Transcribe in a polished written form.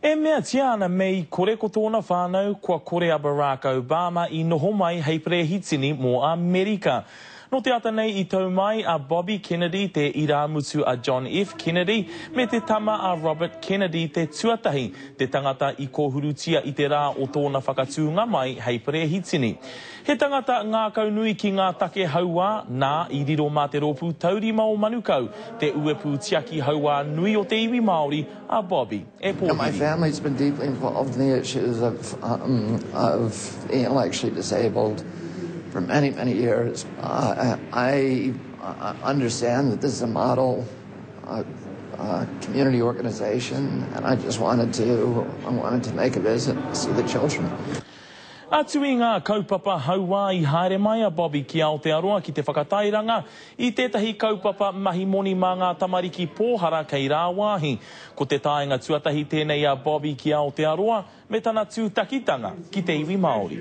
E meatia ana me i kore ko tōna whānau, kua kore a Barack Obama i noho mai hei perehitini mō Amerika. Nō te ata nei i tau mai a Bobby Kennedy, te irāmutu a John F. Kennedy, me te tama a Robert Kennedy te tuatahi, te tangata i kōhurutia i te rā o tōna whakatūnga mai hei perehitini. He tangata ngākaunui ki ngā take hauā, nā, i riro mā te rōpū taurima o Manukau, te uepū tiaki hauā nui o te iwi Māori, a Bobby, e My pōhiri. family's been deeply involved in the issues of, um, of the intellectually disabled for many, many years. Uh, I uh, understand that this is a model uh, uh, community organization, and I just wanted to, I wanted to make a visit and see the children. Atu i ngā kaupapa hauā i haere mai a Bobby ki Aotearoa ki te whakatairanga i tētahi kaupapa mahi moni mā ngā tamariki pōhara kei rāwāhi. Ko te taenga tuatahi tēnei a Bobby ki Aotearoa me tana tūtakitanga ki te iwi Māori.